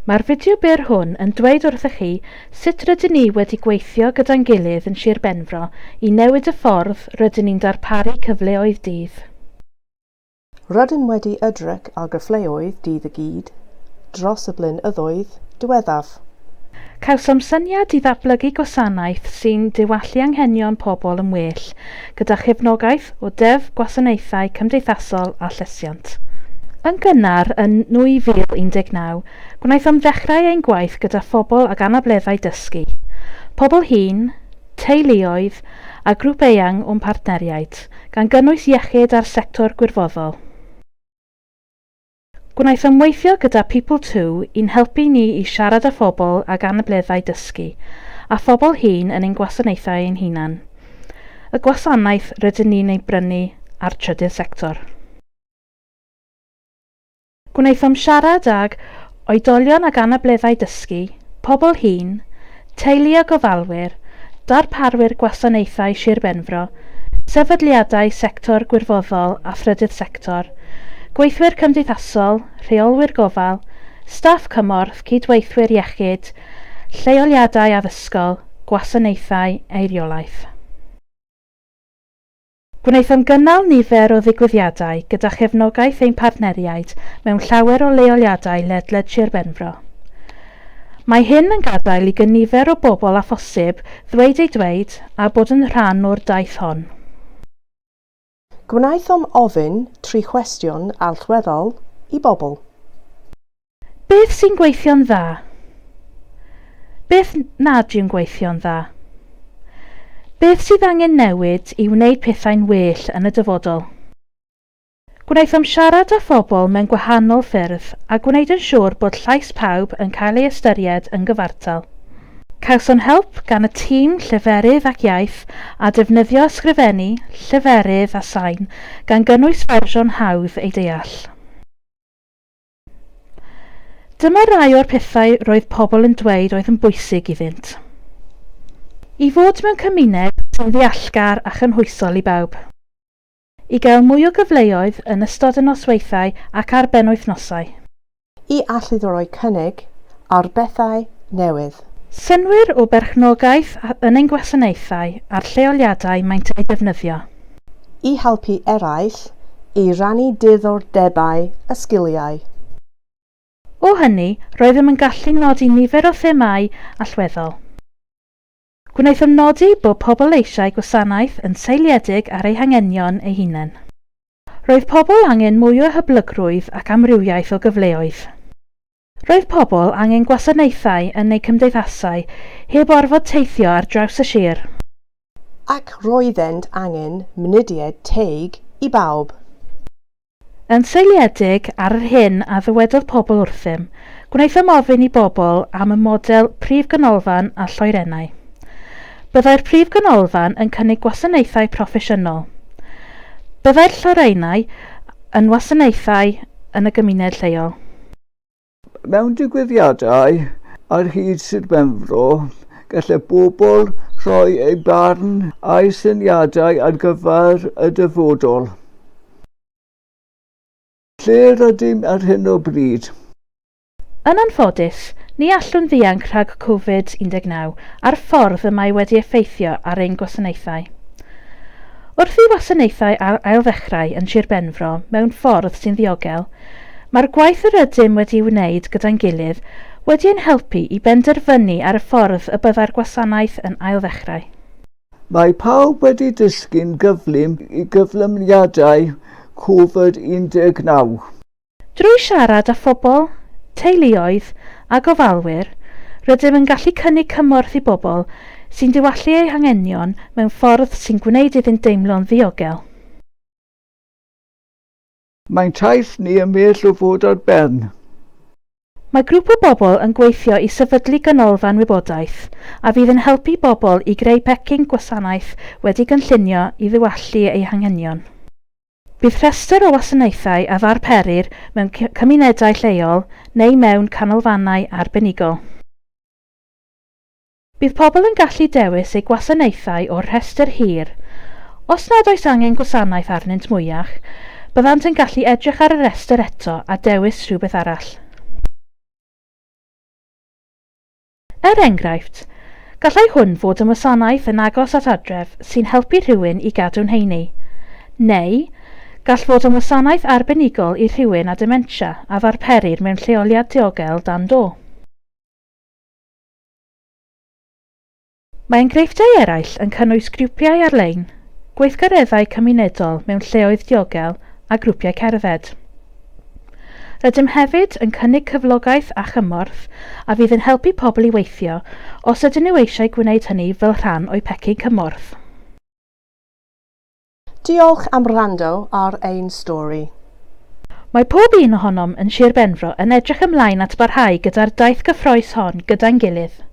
Mae'r fideo byr hwn yn dweud wrthych chi sut rydyn ni wedi gweithio gyda'n gilydd yn Sir Benfro i newid y ffordd rydyn ni'n darparu cyfleoedd dydd. Rydym wedi edrych ar gyfleoedd dydd i gyd dros y blynyddoedd diweddaf. Cawsom syniad i ddatblygu gwasanaeth sy'n diwallu anghenion pobl yn well, gyda chefnogaeth o Deddf Gwasanaethau Cymdeithasol a Llesiant. Yn gynnar yn 2019, gwnaethom ddechrau ein gwaith gyda phobl ag anableddau dysgu, pobl hŷn, teuluoedd a grŵp eang o'n partneriaid, gan gynnwys iechyd a'r sector gwirfoddol. Gwnaethom weithio gyda People Too i'n helpu ni i siarad â phobl ag anableddau dysgu, a phobl hŷn yn ein gwasanaethau ein hunain, y gwasanaeth rydyn ni'n ei brynu a'r trydydd sector. Gwnaethom siarad ag oedolion ag anableddau dysgu, pobl hŷn, teulu a gofalwyr, darparwyr gwasanaethau Sir Benfro, sefydliadau sector gwirfoddol a thrydydd sector, gweithwyr cymdeithasol, rheolwyr gofal, staff cymorth, cydweithwyr iechyd, lleoliadau addysgol, gwasanaethau eiriolaeth. Gwnaethom gynnal nifer o ddigwyddiadau gyda chefnogaeth ein partneriaid mewn llawer o leoliadau ledled Sir Benfro. Mae hyn yn gadael i gynifer o bobl â phosib ddweud eu dweud a bod yn rhan o'r daith hon. Gwnaethom ofyn tri chwestiwn allweddol i bobl. Beth sy'n gweithio'n dda? Beth nad yw'n gweithio'n dda? Beth sydd angen newid i wneud pethau'n well yn y dyfodol? Gwnaethom siarad â phobl mewn gwahanol ffyrdd a gwneud yn siŵr bod llais pawb yn cael ei ystyried yn gyfartal. Cawsom help gan y tîm lleferydd ac iaith a defnyddio ysgrifennu, lleferydd a sain, gan gynnwys fersiwn hawdd ei deall. Dyma rai o'r pethau roedd pobl yn dweud oedd yn bwysig iddynt. I fod mewn cymuned sy'n ddeallgar a chynhwysol i bawb. I gael mwy o gyfleoedd yn ystod y nosweithiau ac ar benwythnosau. I allu rhoi cynnig ar bethau newydd. Synnwyr o berchnogaeth yn ein gwasanaethau a'r lleoliadau maent yn eu defnyddio. I helpu eraill i rannu diddordebau a sgiliau. O hynny, roeddem yn gallu nodi nifer o themâu allweddol. Gwnaethom nodi bod pobl eisiau gwasanaeth yn seiliedig ar eu hanghenion eu hunain. Roedd pobl angen mwy o hyblygrwydd ac amrywiaeth o gyfleoedd. Roedd pobl angen gwasanaethau yn eu cymdeithasau heb orfod teithio ar draws y sir. Ac roeddent angen mynediad teg i bawb. Yn seiliedig ar yr hyn a ddywedodd pobl wrthym, gwnaethom ofyn i bobl am y model prif ganolfan a lloerennau. Byddai'r prif ganolfan yn cynnig gwasanaethau proffesiynol. Byddai'r lloerennau yn wasanaethau yn y gymuned lleol. Mewn digwyddiadau ar hyd Sir Benfro, gallai bobl rhoi eu barn a'u syniadau ar gyfer y dyfodol. Lle rydym ar hyn o bryd? Yn anffodus, ni allwn ddianc rhag Covid-19 a'r ffordd y mae wedi effeithio ar ein gwasanaethau. Wrth i wasanaethau ailddechrau yn Sir Benfro mewn ffordd sy'n ddiogel, mae'r gwaith yr ydym wedi'i wneud gyda'n gilydd wedi ein helpu i benderfynu ar y ffordd y byddai'r gwasanaeth yn ailddechrau. Mae pawb wedi dysgu'n gyflym i gyflymiadau Covid-19. Drwy siarad â phobl, teuluoedd a gofalwyr, rydym yn gallu cynnig cymorth i bobl sy'n diwallu eu hanghenion mewn ffordd sy'n gwneud iddynt deimlo'n ddiogel. Mae'n taith ni ymhell o fod ar ben. Mae grŵp o bobl yn gweithio i sefydlu ganolfan wybodaeth a fydd yn helpu bobl i greu pecyn gwasanaeth wedi gynllunio i ddiwallu eu hanghenion. Bydd rhestr o wasanaethau a ddarperir mewn cymunedau lleol neu mewn canolfannau arbenigol. Bydd pobl yn gallu dewis eu gwasanaethau o'r rhestr hir. Os nad oes angen gwasanaeth arnynt mwyach, byddant yn gallu edrych ar y rhestr eto a dewis rhywbeth arall. Er enghraifft, gallai hwn fod yn wasanaeth yn agos at adref sy'n helpu rhywun i gadw'n heini. Neu, gall fod yn wasanaeth arbenigol i rhywun â dementia a ddarperir mewn lleoliad diogel dan do. Mae enghreifftiau eraill yn cynnwys grwpiau ar-lein, gweithgareddau cymunedol mewn lleoedd diogel a grwpiau cerdded. Rydym hefyd yn cynnig cyflogaeth a chymorth a fydd yn helpu pobl i weithio os ydyn nhw eisiau gwneud hynny fel rhan o'u pecyn cymorth. Diolch am wrando ar ein stori. Mae pob un ohonom yn Sir Benfro yn edrych ymlaen at barhau gyda'r daith gyffrous hon gyda'n gilydd.